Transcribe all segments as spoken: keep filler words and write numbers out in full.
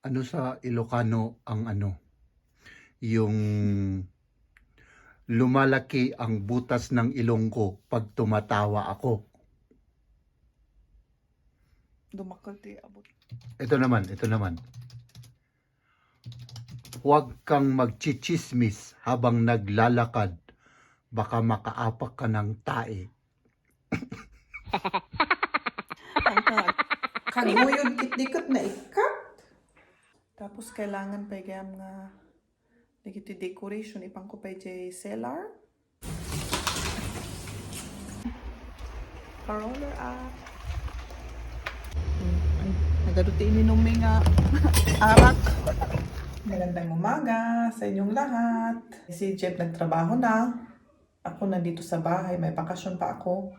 Ano sa Ilocano ang ano? Yung lumalaki ang butas ng ilong ko pag tumatawa ako. Dumakkel ti abot. Ito naman, ito naman. Huwag kang magchichismis habang naglalakad. Baka makaapak ka ng tae. Ang ka-, kaguyod kit di ket naikat. Tapos kailangan pay gayam nga dagiti decoration, ipanko pay jay cellar. Paroller up. Ay, nagadu ti ininummi nga arak. Magandang umaga sa inyong lahat. Si Jeff nagtrabaho na. Ako nandito sa bahay, may bakasyon pa ako.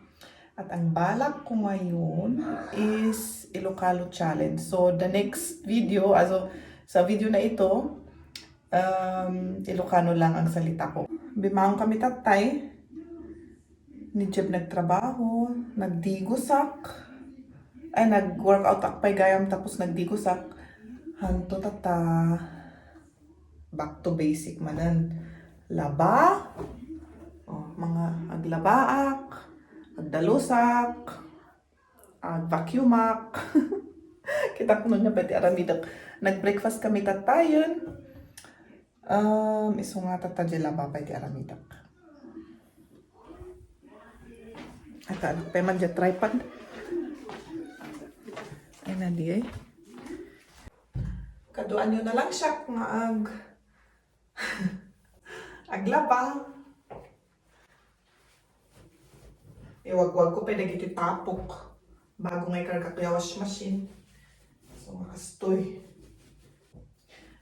At ang balak ko ngayon is Ilocano challenge. So, the next video, also, sa video na ito, um, Ilocano lang ang salita ko. Bimaon kami tatay. Ni Jeb nagtrabaho, nagdigosak. Ay, nag-workout ak pay gayam tapos nagdigosak. Hanto tata, back to basic manen. Laba. Oh, mga aglabaak, agdalusak, ag-vacuumak. Kita ko nun nga pwede aramidek. Nag-breakfast kami tatayon. Um, isu nga tata, jay laba pay ti aramidek. Ata, anak, pay man jay tripod. Ay, na di ay. Kaduan yo na lang siya nga ag-, aglaba. Iwagwag ko pay dagiti tapok bago nga ikargak ya wash machine. So, nga kastoy.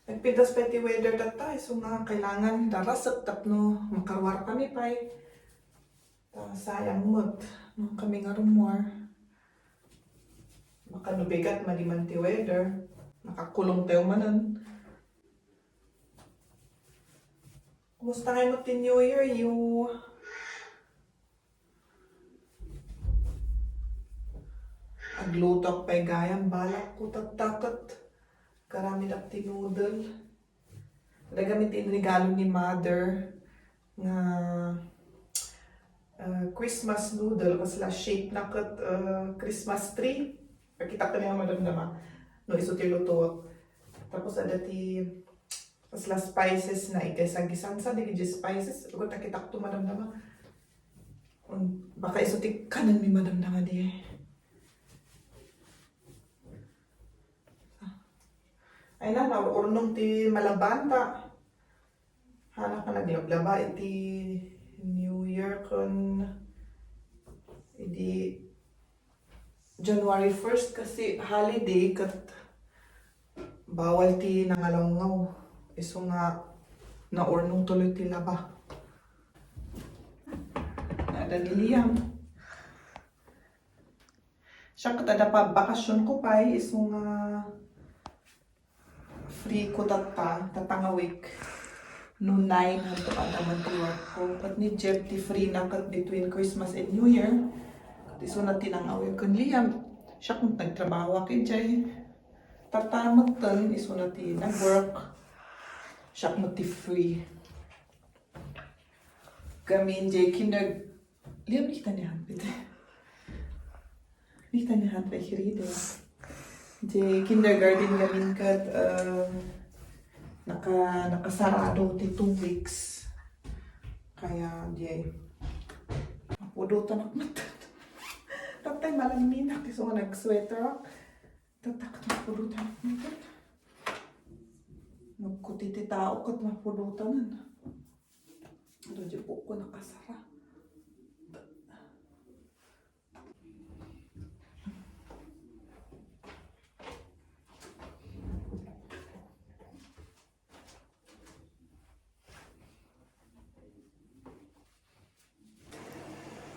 Nagpintas pay ti weather data, isu nga kailangan darasek tapno makaruar kami pay. Ta sayang met, no, kami nga rumuar. Baka no bigat madi man ti weather, nakakulong tayo manen. Kumusta kayo ti New Year, you? Agluto ak pay gayam, balak ko tattaket. Karamid ak ti noodle. Dagami ti inregalo ni mother nga, uh, Christmas noodle, kasla shape na ket, uh, Christmas tree. Pakita ko niya madamdama no isu ti lutuak. Tapos adda ti kasla spices na igisa-gisan sa dagiti spices. Ugot, nakitak to madamdama. Un-, baka isu ti kanen mi madamdama di. Ay na, naurnong ti malabanta. Hana ka naglablaba iti New Year kun idi January first kasi holiday ket bawal ti nangalawngaw. Isu nga naurnong tuloy ti laba. Adda ni Liam. Siya ket adda pa bakasyon ko pay, isu nga free ko tatta, tatta nga week. No nine, hanto kada man ti work ko. Ket ni Jeb, ti free na ket between Christmas and New Year. Ket isuna ti nang-away ken Liam. Siak met nagtrabaho ak idiay. Tatta metten, isuna ti nag-work. Siak met ti free. Gamin jay kinder-, Liam, nakita niya, pete. Nakita niya, pete, hiride. Jay kindergarten gamin ket, um, naka-, nakasarado ti two weeks. Kaya, jay, mapudotan ak met. Tattay, malamminak, isu nga nag-sweater ak. Tatta ket mapudotan ak met. Nagkuti ti tao ket mapudotanan. Ano, di po ko nakasara.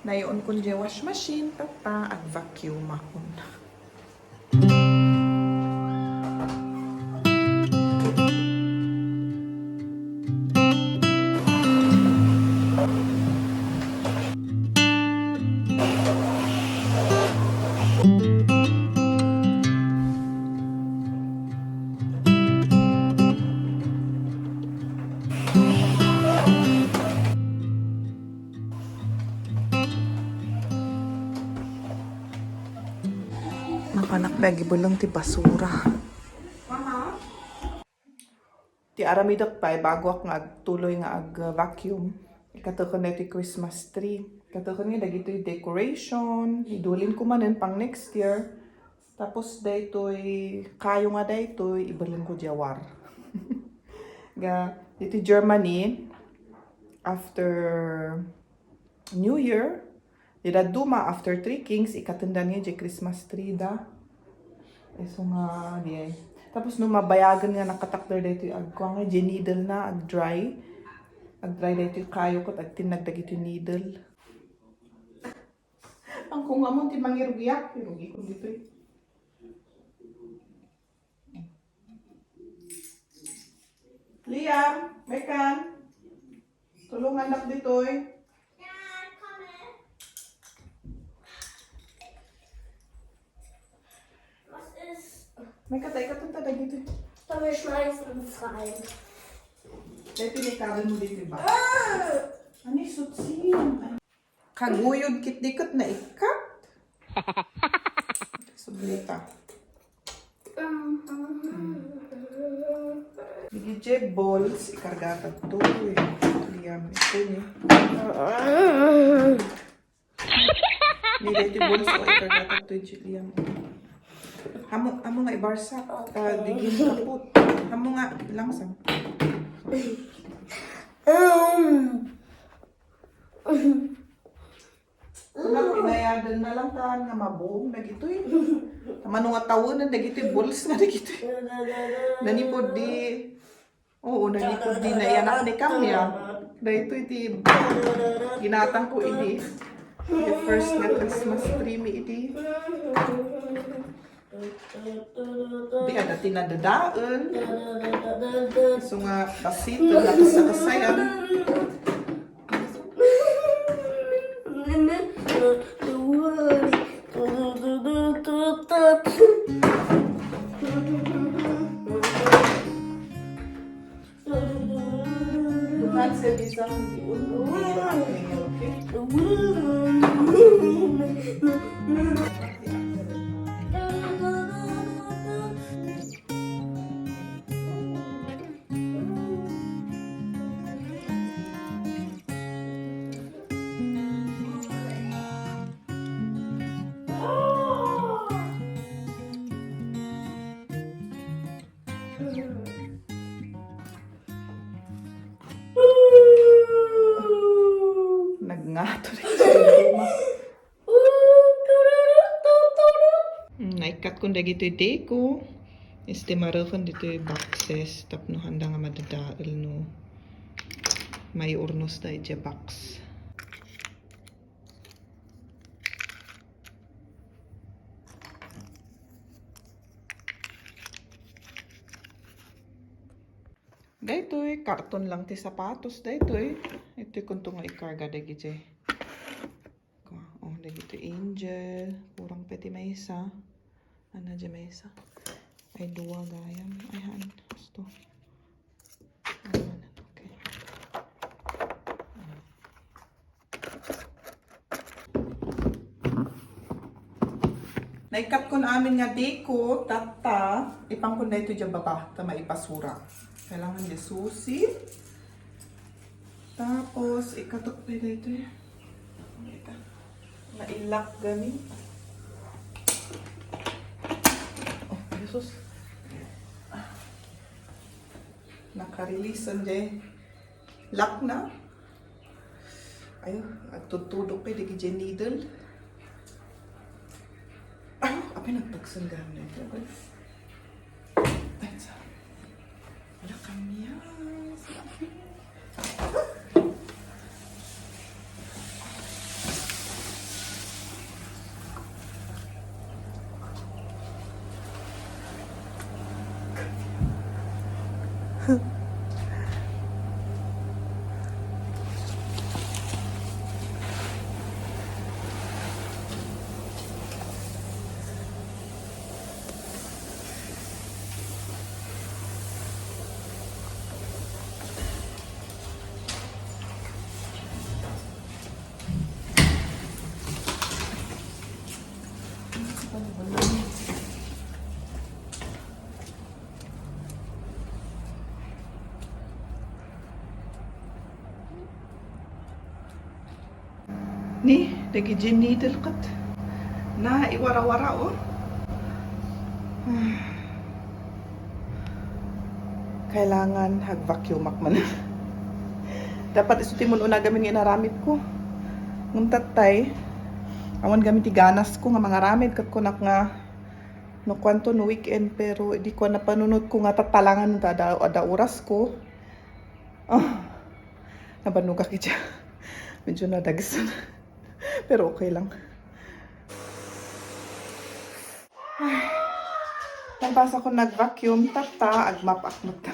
Nayon kun jay wash machine, tatta, ag-vacuum akon. Nagibeleng ti basura. Ti aramidek pay, bagoak nga agtuloy nga ag-vacuum. Ikateken daytoy Christmas tree. Ikateken nga dagitoy decoration. Idulin ko manen pang next year. Tapos daytoy, kayo nga daytoy, ibeleng ko diay war. Ga, ditoy Germany, after New Year, dida duma, after Three Kings, ikatenda ni diay Christmas tree da. Isu nga, diay. Tapos no mabayagen nga nakatakder daytoy agkua nga, diay needle na, ag-dry. Ag-dry daytoy kayo ket agtinnag dagitoy needle. Ang kung amon ti mangirugiak, irugi ko ditoy. Liam, Mekan. Tulungannak ditoy. Was ist? May katay ka, tunta dagito. Soll ich schmeißen? Zwei. Dahil pinikarin mo dito ba? Ah! Ano yung sutsin? Kaguyod kit di ket naikkat. Sublita. Dagiti balls, ikargata to. Liam, ito ni. Ni dagiti balls, o, ikargata to, Liam. Amo, amo nga ibarsa. Ta, digin kapot. Amo nga, langsang. Um. Kuna, pinayadan na lang taan nga mabuong dagitoy. Mano nga tawenan dagitoy balls nga dagitoy. Nanipod di, oo, nanipod di naiyanak ni Kamya. Daytoy ti ginatang ko idi. The first nga Christmas tree mi idi. Di adda ti nadadael. Isu nga bassit, nakasakasayan. Bukan sa bisang di ulo. Nagngato na siya. Hmm, naikkat kon dagitoy deco. Estimareken ditoy boxes tapno haanda nga madadael no maiurnos da iti box. Daytoy, karton lang ti sapatos daytoy. Itoy kunto nga ikarga dagiti. Oh, dagiti angel. Kurang pa ti maysa. Ano di maysa? Ay, dua gayam. Ay, haan. Gusto. Ayan, okay. Naikkat kon amin nga deco, tatta, ipan kon daytoy diay baba, ta maipasura. Kailangan diay susi. Tapos, ikatok pa daytoy. Ita. Nailak gani. Oh, Jesus. Nakarelease diay. Lock na. Ayo, agtudtudok pay dagiti needle. Ayo, apay nagpagsanggam na ito. Ay, sa. Wala kami. Ni, dagiti needle ket naiwara-wara, oh. Kailangan ag-vacuumak man. Dapat isu ti mun-una gamin nga inaramidko. Ngem tattay, awan gamin ti ganasko nga mangaramid, ket kunak nga, no kuanto, no weekend, pero idi ko napanunotko nga tattalangan ta adda, adda orasko. Ah, nabannogak idiay. Medyo nadagsen. Pero okay lang. Ay, nagbasakon nag-vacuum, tatta, ag-mop-ak met.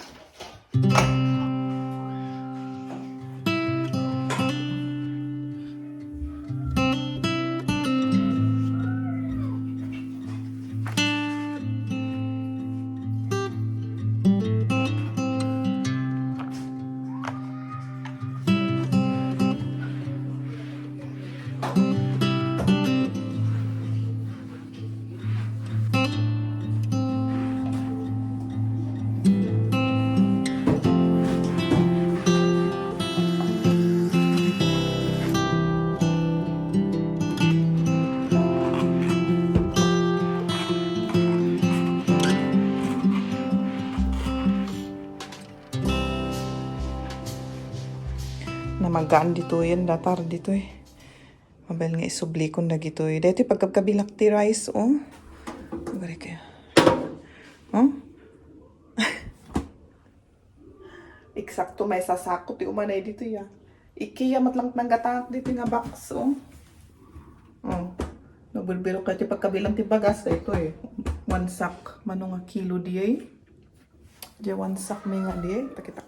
Namagaan ditoyen, datar ditoy. Mabain nga isublikon dagitoy. Daytoy pagkabkabilak ti rice, oh. Agari kaya. Oh? Eksakto, maysa sako ti umanay ditoy, ah. Ikea met lang nanggatangak ditoy nga box, oh. Oh. Nabilbilok kay ti pagkabilang ti bagas, daytoy. One sack, mano nga kilo diay? Diay one sack mi nga diay, pakitak.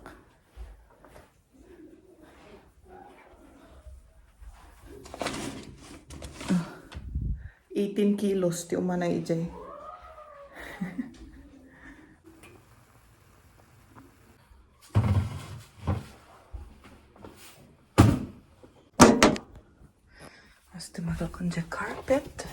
Eighteen kilos ti umanay idiay. Hasta madakon diay carpet.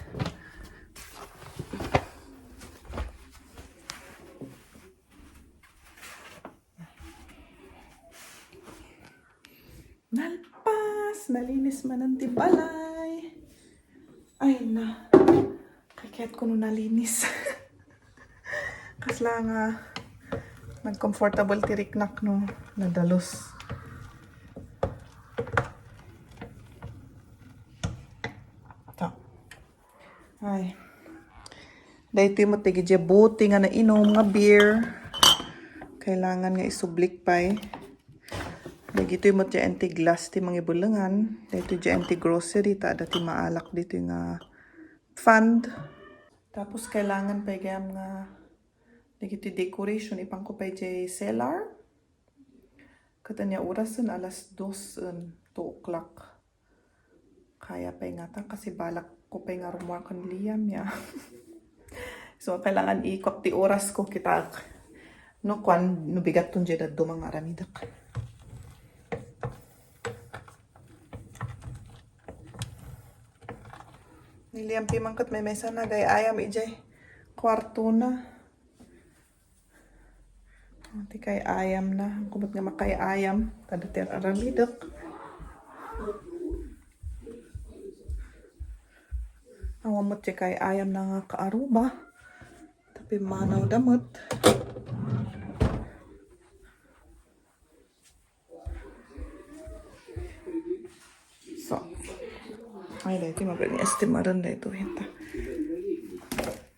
Nalpas! Nalinis manen ti balay. Ay na. Kayatko no nalinis. Kasla nga nagcomfortable ti riknak no nadalus. Ta. Ay. Daytoy met dagiti bote nga nainum nga beer. Kailangan nga isublik pay. Dagitoy met diay anti-glass ti mangibulengan. Daytoy diay anti-grocery ta adda ti maalak ditoy nga fund. Tapos kailangan pay gayam nga dagiti decoration, ipanko pay diay cellar. Ket ania orasen? Alas dos, en, two o'clock. Kaya pay ngata, kasi balak ko pay nga rummuar ken Liam ya. So, kailangan ikuak ti oras ko, kitaak. No, kuan, no bigatton diay dadduma nga aramidek. Ni Liam ti mangket maymaysa na, gay-ayam idiay kuartona. Ti kay-ayamna. Kumot nga makay-ayam. Kada ti aramidek. Awan met ti kay-ayamna nga kaaruba. Tapno manawda met. So. Ay, daytoy, mabalin nga estimaren daytoy, hinta.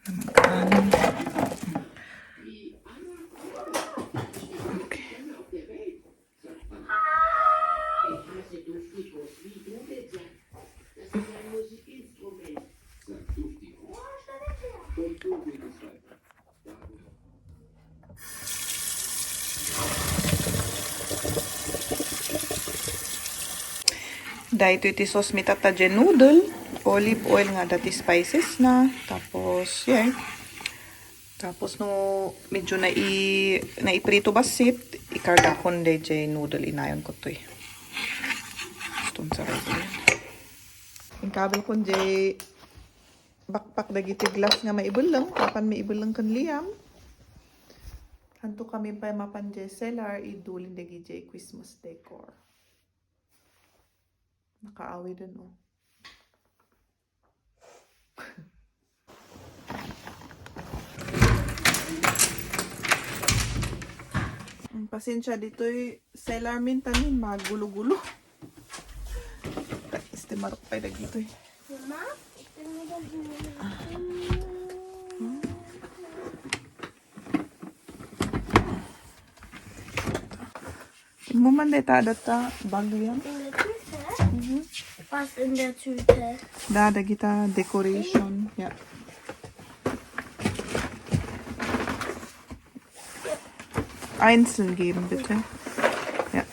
Naman kaanin. Okay. Daytoy ti sauce mi tatta diay noodle, olive oil nga adda ti spices na, tapos, yeah. Tapos no medyo nai-, naiprito bassit, ikargakon daydiay noodle, inayonko toy. Stone sa rice. Inkabelkon diay backpack dagiti glass nga maibelleng, tapno maibelleng ken Liam. Hanto kami pay mapan diay cellar, idulin dagiti Christmas decor. Nakaawiden, oh. Pasensya ditoy, Selarmin tamin, magulo-gulo. Este marok pay dagitoy. Mama, ito na lang. Mo man deta data bag yan. In the center. Mm-hmm. What's in the center? Da, dagita decoration. Yeah. Einzelgeben, bitte. Yeah.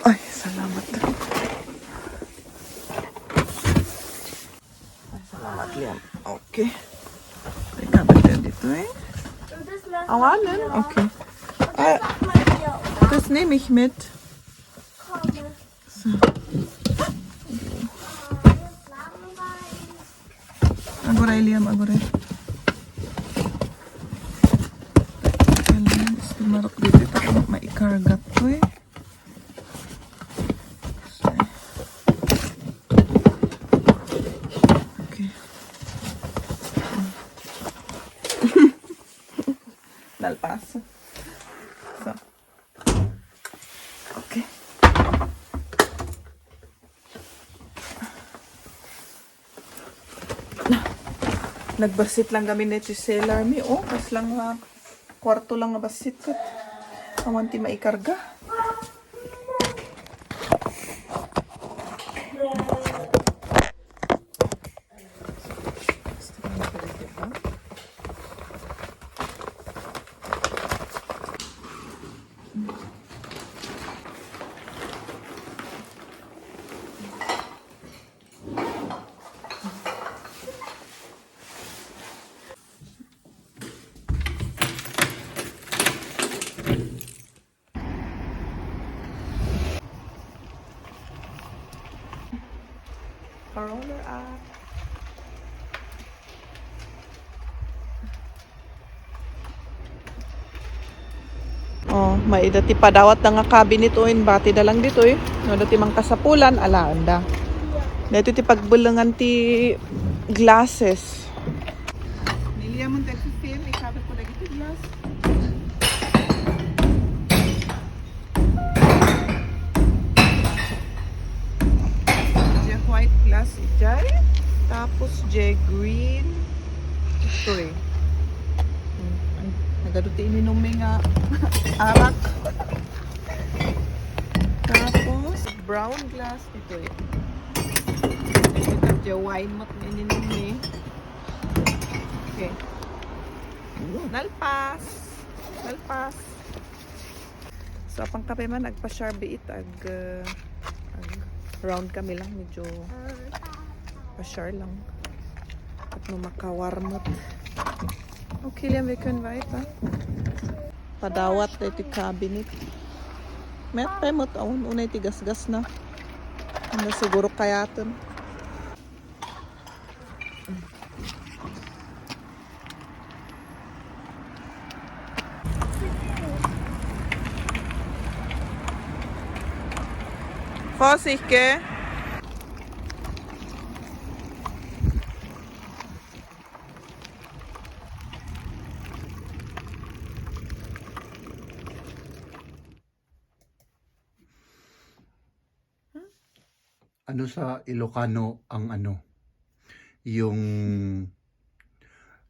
Ay, salamat. Ay, salamat, Liam. Okay. Ay, kabit ka dito eh. Awanan? Okay. Ay, das nehme ich mit. So. Aguray, Liam, aguray. Kailangan, gusto marok dito. Takot maikarga to eh. Okay. Nalpas. So. Okay. Nagbassit lang kami ni Gisela, mi, oh, kas lang nga kwarto lang nga bassit ket awan ti maikarga. Roller up. Oh, maida ti padawat da nga cabinet, oh, inbati da lang ditoy. No, dati mangkasapulan, alaen da. Dito ti pagbulengan ti glasses. Niliaman tayo sa film, ikabit ko lagi ti glass. Diay white glass, diay. Tapos, diay green. Ito eh. Hmm, ay, nagadu ti ininummi nga arak. Tapos, brown glass. Ito eh. Ito, diay wine met nga ininummi. Okay. Nalpas. Nalpas. So, apang kape man, agpa-share biit, ag, uh, ag round kami lang, medyo pa-share lang. At no makawarmot. Okay, Liam, we can buy it, ah. Padawat tayo ti cabinet. Mayat pay met, awan, unay ti gasgas na. Ano siguro kayaten. Vorsicht, gell? Ano sa Ilocano ang ano? Yung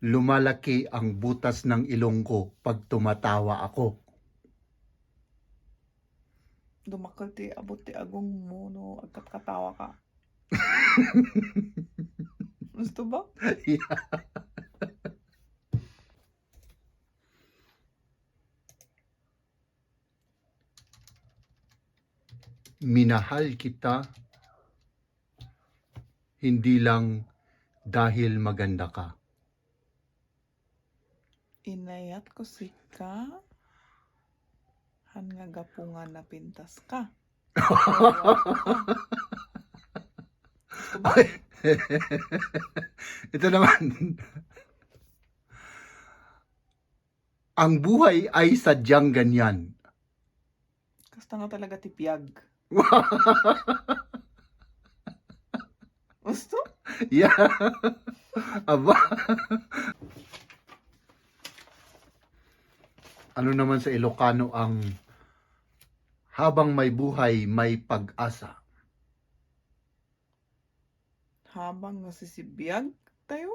lumalaki ang butas ng ilong ko pag tumatawa ako. Dumakkel ti abut ti agong mo no agkatkatawa ka. Gusto ba? Yeah. Minahal kita, hindi lang dahil maganda ka. Inayat ko sika, han nga gapu nga napintas ka. Ay. Ito naman. Ang buhay ay sadyang ganyan. Kasta nga talaga ti piag. Gusto? Yeah. Aba. Ano naman sa Ilocano ang "Habang may buhay, may pag-asa"? Habang nasisibiag tayo,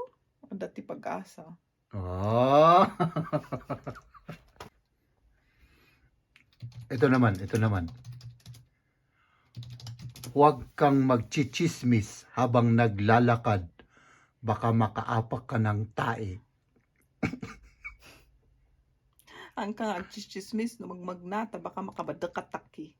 adda ti pag-asa. Ah. Ito naman, ito naman. Huwag kang magchichismis habang naglalakad. Baka makaapak ka ng tae. Ang ka nga agchichismis no magmagna ta baka makabadakataki.